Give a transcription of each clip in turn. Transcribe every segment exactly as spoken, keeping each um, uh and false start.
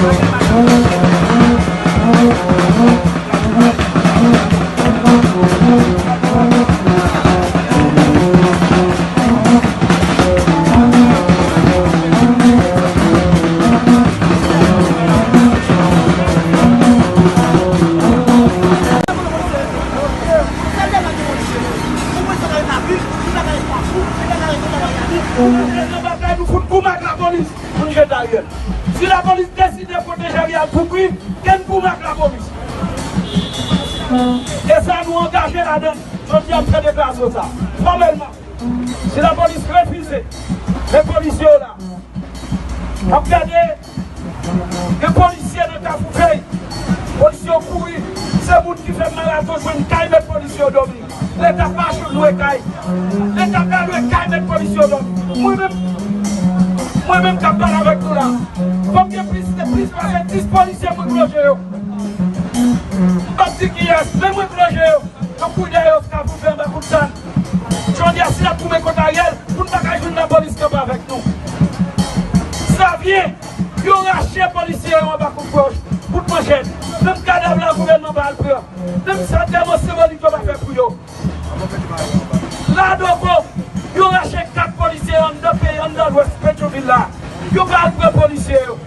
Pou mwen sa va etabli, pou bagay pa fou, pou bagay pa fou. Pou mwen sa va etabli, pou mwen sa va etabli. Pou mwen sa va etabli, pou mwen sa va etabli. Pou mwen sa va etabli, pou mwen sa va etabli. Pou mwen sa va etabli, pou mwen sa va etabli. Si lapolis deside pwoteje Ariel Henry, ke n goumen ak lapolis. E sa nou angaje ladan l. Jodi a m fè deklarasyon sa fòmèlman. Si lapolis refize, men polisye yo la. M ap gade gen polisye nan Kafou Vèy. Polisye yo kouri. Se moun ki fè maraton jwenn kay met polisye yo dòmi. Leta pa janm lwe kay. Leta pa lwe kay met polisye yo dòmi. Mwen menm, mwen menm k ap pale avèk nou la, fòk gen plis, plis pase dis polisye mwen k loje yo. M p ap di kiyès, men mwen k loje yo. Yo kouri dèyè yo, Kafou Vèy anba kout zam. Jodi a, si n ap goumen kont Ariel, pou n pa ka jwenn lapolis kanpe avèk nou. Savyen, yo rache polisye yo anba kout wòch, kout manchèt. Menm kadav la, gouvènman pa al pran. Menm santèman senbolik yo pa fè pou yo. Ladògo, yo rache kat polisye anndan peyi, anndan Lwès Petyonvil la. Yo pa al pran polisye yo.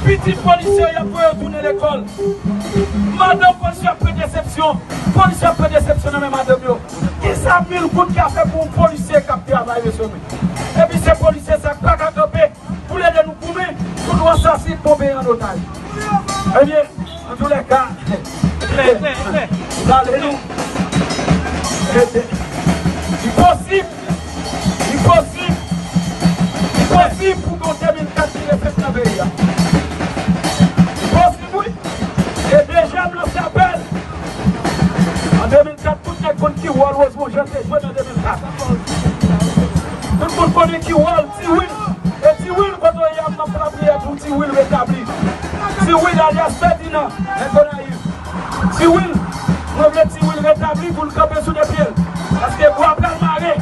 Pitit polisye yo, y ap voye yo tounen lekòl. Madanm polisye ap pran desepsyon. Polisye ap pran desepsyon nan men madanm yo. Kisa mil goud ka fè pou yon polisye k ap travay, mesye? Epi se polisye sa k pa ka kanpe pou l ede nou goumen kont yon asasen k pran peyi an otaj. Ebyen, antoulèka, klè, klè, klè. Salye nou. Li posib, li posib, li posib pou gen de mil kat ki refèt nan peyi a. Li posib, wi. E deja m lanse apèl. An de mil kat, tout nèg konn ki wòl Rosemond Jean te jwe nan de mil kat. Tout moun konnen ki wòl Ti Wil. E Ti Wil, kote w ye a, m ap lapriyè pou Ti Wil retabli. Ti Wil alyas Ferdinand, nèg Gonayiv. Ti Wil, mwen vle Ti Wil retabli pou l kanpe sou de pye l. Paske bwa pral mare.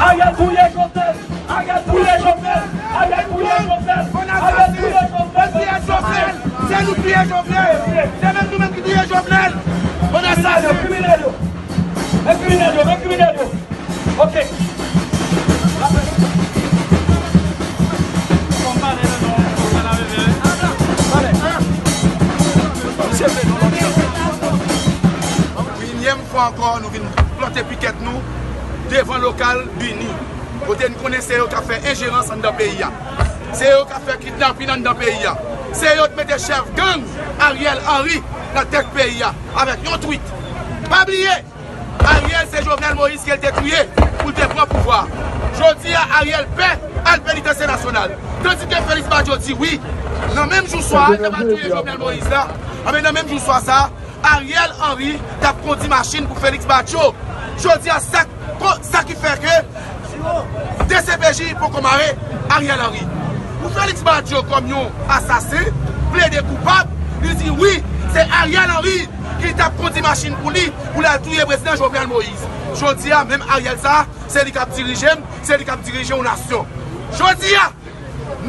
Ariel touye Jovenel. Ariel touye Jovenel. Ariel touye Jovenel. Ariel touye Jovenel. Bon asasen. Se nou touye Jovenel. Se menm nou menm ki touye Jovenel. Bon asasen. Kriminèl yo. Men kriminèl yo, men kriminèl yo. Ok. Enyèm fwa ankò, nou vin plante pikèt nou devan lokal Bini, kote n konnen se yo k ap fè enjerans anndan peyi a. Se yo k ap fè kidnapin anndan peyi a. Se yo k mete chèf gang Ariel Henry nan tèt peyi a avèk yon twit. Pa bliye, Ariel se Jovenel Moïse ke l te touye pou l te pran pouvwa a. Jodi a, Ariel pè al penitansye nasyonal. Tandike Félix Badio di wi. Nan menm jou swa a, yo t ap touye Jovenel Moïse la. Anben, nan menm jou swa sa a, Ariel Henry t ap kondi machin pou Félix Badio. Jodi a, sa, sa ki fè ke D C P J poko mare Ariel Henry. Pou Félix Badio kòm yon asasen, plede koupab, li di wi, se Ariel Henry ki t ap kondi machin pou li, pou l al touye prezidan Jovenel Moïse. Jodi a, menm Ariel sa, se li k ap dirije m, se li k ap dirije yon nasyon. Jodi a,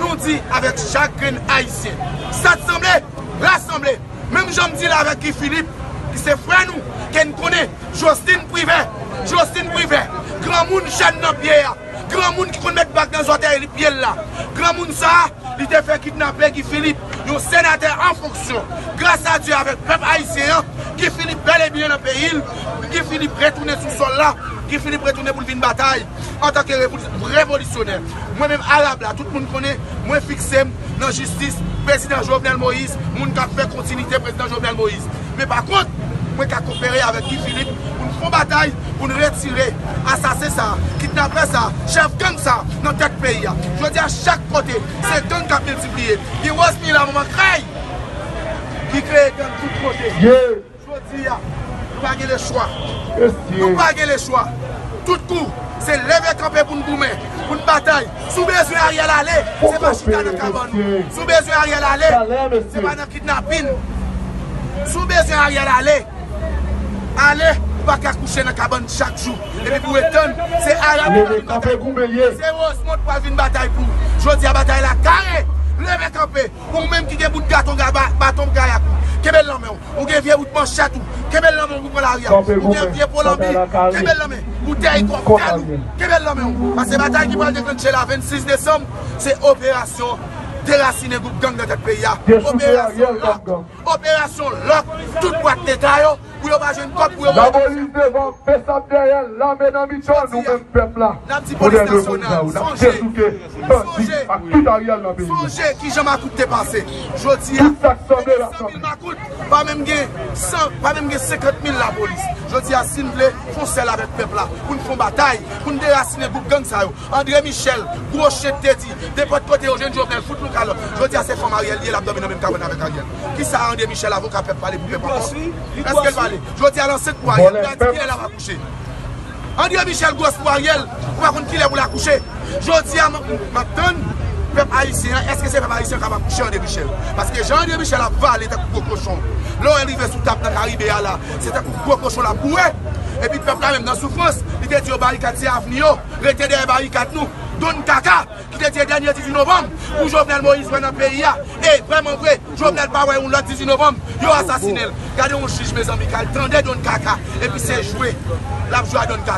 nou di avèk chak grenn Ayisyen, sa t sanble, rasanble. Menm jan m di la avèk Guy Philippe, ki se frè nou, ke n konnen, Jocelyne Privert, Jocelyne Privert, granmoun chèn nan pye a, granmoun ki konn met bag nan zòtèy li, pye l la, granmoun sa a, li te fè kidnape Guy Philippe, yon senatè an fonksyon. Gras a Dye, avèk pèp ayisyen an, Guy Philippe bèl e byen nan peyi l. Guy Philippe retounen sou sòl la. Guy Philippe retounen pou l vin batay antanke revol-, revolisyonè. Mwen menm, Arab la, tout moun konnen, mwen fikse m nan jistis prezidan Jovenel Moïse, moun k ap fè kontinite prezidan Jovenel Moïse. Men pa kont, mwen ka kopere avèk Guy Philippe pou n fè batay, pou n retire asasen sa, kidnapè sa, chèf gang sa nan tèt peyi a. Jodi a, chak kote, se gang k ap miltipliye. Gen Rosemila, manman kay, ki kreye gang tout kote. Jodi a, nou pa gen lechwa. Nou pa gen lechwa. Tout kou, se leve kanpe pou n goumen, pou n batay. Si w bezwen Ariel ale, se pa chita nan kabann ou. Si w bezwen Ariel ale, se pa nan kidnapin. Si w bezwen Ariel ale, ale, ou pa ka kouche nan kabann chak jou. Epi pou w etann, se Arab, se Rosemond pral vin batay pou ou. Jodi a, batay la kare. Leve kanpe. Pou ou menm ki gen bout gato, ga- ba- baton gayak ou, kenbe l nan men w. Ou gen vye bout manchèt ou, kenbe l nan men w pou pran lari a. Ou gen vye polanbi, kenbe l nan men. Boutèy kòktèl ou, kenbe l nan men w. Paske batay ki pral deklanche la vennsis desanm, se operasyon derasinen gwoup gang nan tèt peyi a. Operasyon lòk, operasyon lòk, tout bwat leta yo, pou yo pa jwenn kòb, pou yo... Lapolis devan, Besap dèyè, lame nan mitan, nou menm pèp la, nou dèyè moun sa yo, n ap dechouke bandi ak tout Ariel nan peyi a. Sonje kijan makout te pase. Jodi a, tout sa k sanble la sanble. Pa menm gen san, pa menm gen senkant mil lapolis. Jodi a, si n vle fè yon sèl avèk pèp la, pou n fè yon batay, pou n derasinen gwoup gang sa yo. André Michel, gwo chen te di, nenpòt kote yo jwenn Jovenel, fout nou kalòt. Jodi a, se fanm Ariel li ye, l ap dòmi nan menm kabann avèk Ariel. Kisa André Michel, avoka pèp, pale pou pèp ankò? Èske l pale? Jodi a, l ansent pou Ariel, li a di kilè l ap akouche. André Michel gwòs pou Ariel, ou pa konn kilè pou l akouche. Jodi a, m m ap tann pèp ayisyen an, èske se pèp ayisyen k ap akouche André Michel? Paske jan André Michel ap vale tankou gwo kochon, lè w wè l rive sou tab nan Karibe a la, se tankou gwo kochon l ap boure. Epi pèp la menm nan soufrans, li te di yo barikad se avni yo, rete dèyè barikad nou. Donn kaka ki te di e dènye dizuit novanm pou Jovenel Moïse wè nan peyi a. E vrèman vre, Jovenel pa wè yon lòt dizuit novanm, yo asasinen l. Gade yon jij, mezanmi, k al tande Don Kaka, epi se jwe l ap jwe a Don Kaka.